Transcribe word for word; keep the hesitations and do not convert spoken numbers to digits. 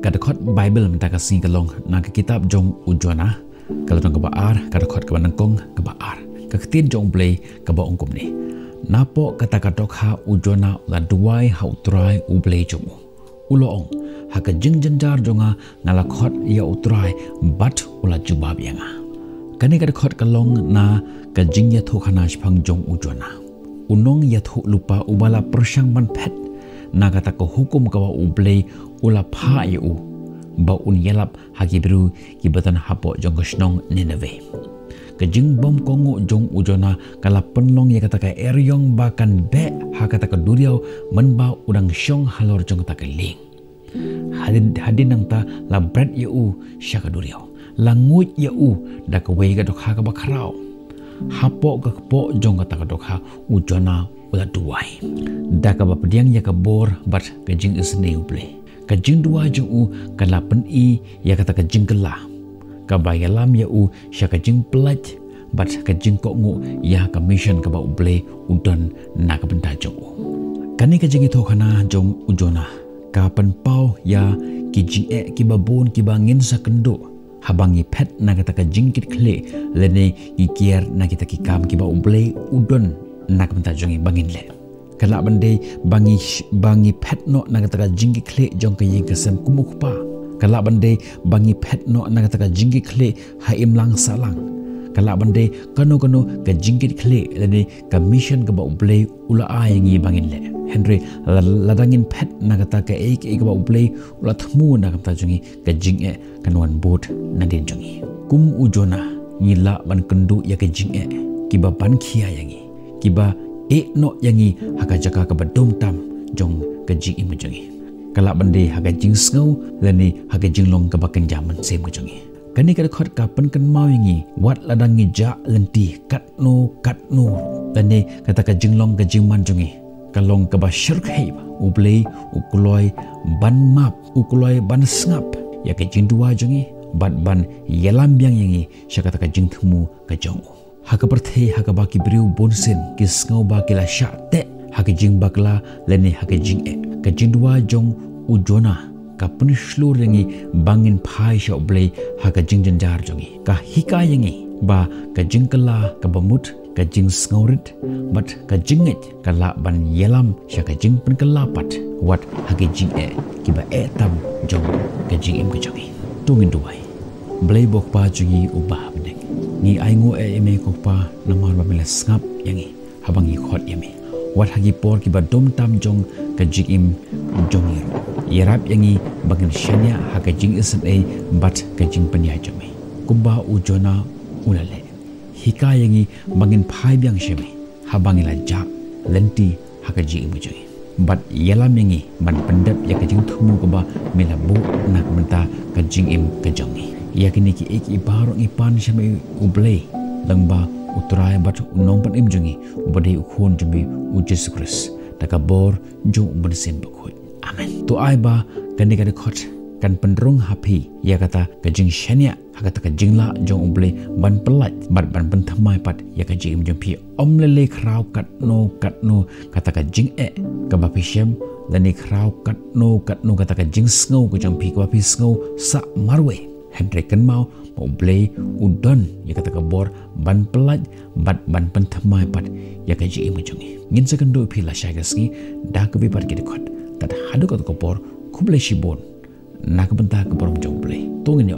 Ka dkhot Baibl mynta ka sngi ka long na ka kitab jong u Jonah, ka lynnong kaba ar, ka dkhot kaba nyngkong, kaba ar. Ka ktien jong u Blei kaba ong kumne: Napoh kata ka dohkha u Jonah u la duwai ha u Trai u Blei jong u. U la ong: Ha ka jingjynjar jong nga nga la khot ïa u Trai bad u la jubab ïa nga. Kane ka dkhot ka long na ka jingïathuhkhana shaphang jong u Jonah, u nongïathuhlypa uba la pyrshang ban phet na kata ka hukum kaba u Blei u la phah ïa u, ba un ïalap ha ki briew kiba don hapoh jong ka shnong Nineveh. Ka jingbym kohnguh jong u Jonah ka la pynlong ïa kata ka eriong ba kan beh ha kata ka duriaw mynba u dang shong halor jong kata ka lieng. Hadien, hadien nangta la bret ïa u sha ka duriaw, la nguid ïa u da kawei ka dohkha kaba khraw. Hapoh ka kpoh jong kata ka dohkha u Jonah u la duwai da kaba pdiang ïa ka bor bad ka jingisynei u Blei. Ka jingduwai jong u ka la pyni ïa kata ka jingkylla kaba ïalam ïa u sha ka jingpyllait bad ka jingkohnguh ïa ka mission kaba u Blei u don na ka bynta jong u. Kane ka jingïathuhkhana jong u Jonah ka pynpaw ïa ki jingeh kiba bun kiba ngin sa kynduh haba ngi phet na kata ka jingkitkhlieh lane ngi kiar na kita ki kam kiba u Blei u don na ka bynta jong ngi ba ngin leh. Ka lah ban dei ba ngi sh-, ba ngi phet noh na kata ka jingkitkhlieh jong ka ïing ka sem kum u kpa. Ka lah ban dei ba ngi phet noh na kata ka jingkitkhlieh ha imlang sahlang. Ka lah ban dei kano kano ka jingkitkhlieh lane ka mission kaba u Blei u la ai ïa ngi ba ngin leh. Hynrei la, lada ngin phet na kata kaei kaei kaba u Blei u la thmu na ka bynta jong ngi, ka jingeh kan wan bud nadien jong ngi. Kum u Jonah ngi lah ban kynduh ïa ka jingeh kiba ban khia ïa ngi, kiba ïeh noh ïa ngi ha ka jaka kaba dum tam jong ka jingim jong ngi. Ka lah ban dei ha ka jingsngew lane ha ka jinglong kaba kynja mynsiem ka jong ngi. Kane ka dkhot ka pynkynmaw ïa ngi wat lada ngi jah lynti katno katno lane kata ka jinglong ka jingman jong ngi ka long kaba shyrkhei, u Blei u kloi ban map, u kloi ban sngap ïa ka jingduwai jong ngi bad ban ïalam biang ïa ngi sha kata ka jingthmu ka jong u. Ha ka pyrthei ha kaba ki briew bunsien ki sngew ba ki la shah teh ha ka jingbakla lane ha ka jingeh, ka jingduwai jong u Jonah ka pynshlur ïa ngi ba ngin phai sha u Blei ha ka jingjynjar jong ngi. Ka hikai ïa ngi ba ka jingkylla kaba mut, ka jingsngewrit bad ka jingngeit ka lah ban ïalam sha ka jingpynkylla pat wat ha ka jingeh kiba eh tam jong ka jingim ka jong ngi. To ngin duwai. Blei ba u Kpa jong ngi uba ha bneng, ngi ainguh ïa me ko Kpa namar ba me la sngap ïa ngi haba ngi khot ïa me wat ha ki por kiba dum tam jong ka jingim jong ngi ruh. Ïarap ïa ngi ba ngin shaniah ha ka jingisynei bad ka jingpynïaid jong me kumba u Jonah u la leh. Hikai ïa ngi ba ngin phai biang sha me haba ngi la jah lynti ha ka jingim ka jong ngi bad ïalam ïa ngi ban pyndep ïa ka jingthmu kaba me la buh na ka bynta ka jingim ka jong ngi. Ïa kine kiei kiei baroh ngi pan sha me u Blei, lyngba u Trai bad u Nongpynim jong ngi uba dei u Khun jong me u Jisu Khrist, da ka bor jong u Mynsiem Bakhuid. Amen. To ai ba kane ka dkhot kan pynrung ha phi ïa kata ka jingshaniah ha kata ka jinglah jong u Blei ban pyllait bad ban pynthymmai pat ïa ka jingim jong phi. Ym lei lei khraw katno katno kata ka jingeh kaba phi shem lane khraw katno katno kata ka jingsngew ka jong phi kaba phi sngew sah marwei. Hynrei kynmaw ba u Blei u don ïa kata ka bor ban pyllait bad ban pynthymmai pat ïa ka jingim ka jong ngi. Ngin sa kynduh ïa phi lashai ka sngi da kawei pat ki dkhot. Tad haduh kato ka por, khublei shibun na ka bynta ka burom jong u Blei. To ngin ïa